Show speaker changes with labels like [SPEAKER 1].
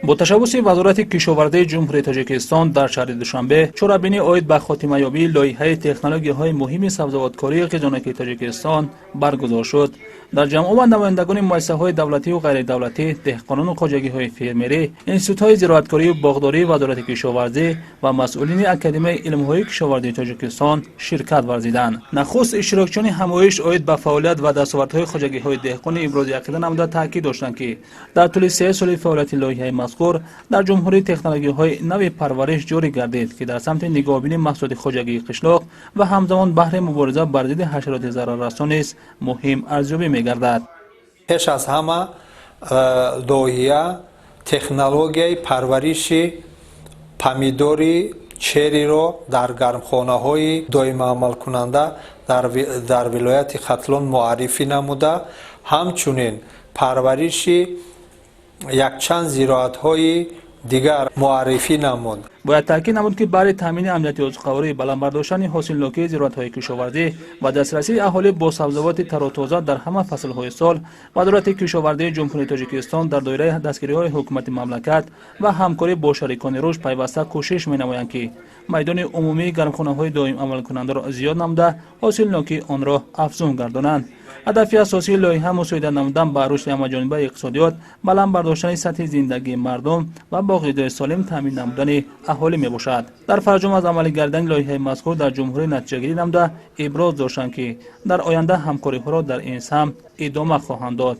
[SPEAKER 1] Бо ташаббуси Вазорати кишоварзии Ҷумҳурии Тоҷикистон дар шаҳри Душанбе чорабинӣ оид ба хотимаёбии лоиҳаи технологияҳои муҳими сабзавоткории ғизонокии Тоҷикистон баргузор шуд. Дар ҷамъомад намояндагони муассисаҳои давлативу ғайридавлатӣ, деҳқонону хоҷагиҳои фермерӣ, институтҳои зироаткорию боғдории Вазорати кишоварзӣ ва масъулини Академияи илмҳои кишоварзии Тоҷикистон ширкат варзиданд. Нахуст иштирокчиёни ҳамоиш оид ба фаъолият ва дастовардҳои хоҷагиҳои деҳқонӣ ибрози ақида намуда, таъкид доштанд, ки дар тӯли 3 соли фаъолияти лоиҳаи мазкур дар ҷумҳурӣ технологияҳои нави парвариш ҷорӣ гардид, ки дар самти нигоҳубини маҳсулоти хоҷагии қишлоқ ва ҳамзамон баҳри мубориза бар зидди ҳашароти зараррасон низ муҳим арзёбӣ мегардад.
[SPEAKER 2] Пеш аз ҳама лоиҳа технологияи парвариши помидори черриро дар гармхонаҳои доимаамалкунанда дар вилояти Хатлон муаррифӣ намуда, ҳамчунин парвариши якчанд зироатҳои дигар муаррифӣ намуд.
[SPEAKER 1] Бояд таъкид намуд, ки баҳри таъмини амнияти озуқаворӣ, баланд бардоштани ҳосилнокии зироатҳои кишоварзӣ ва дастрасии аҳолӣ бо сабзавоти тару тоза дар ҳама фаслҳои сол, Вазорати кишоварзии Ҷумҳурии Тоҷикистон дар доираи дастгириҳои ҳукумати мамлакат ва ҳамкорӣ бо шарикони рушд пайваста кӯшиш менамоянд, ки майдони умумии гармхонаҳои доимамалкунандаро зиёд намуда, ҳосилнокии онро афзун гардонанд. Ҳадафи асосии лоиҳа мусоидат намудан ба рушди ҳамаҷонибаи иқтисодиёт, баланд бардоштани сатҳи зиндагии мардум ва бо ғизои солим таъмин намудани аҳолӣ мебошад. Дар фарҷом аз амалӣ гардидани лоиҳаи мазкур дар ҷумҳурӣ натиҷагирӣ намуда, иброз доштанд, ки дар оянда ҳамкориҳоро дар ин самт идома хоҳанд дод.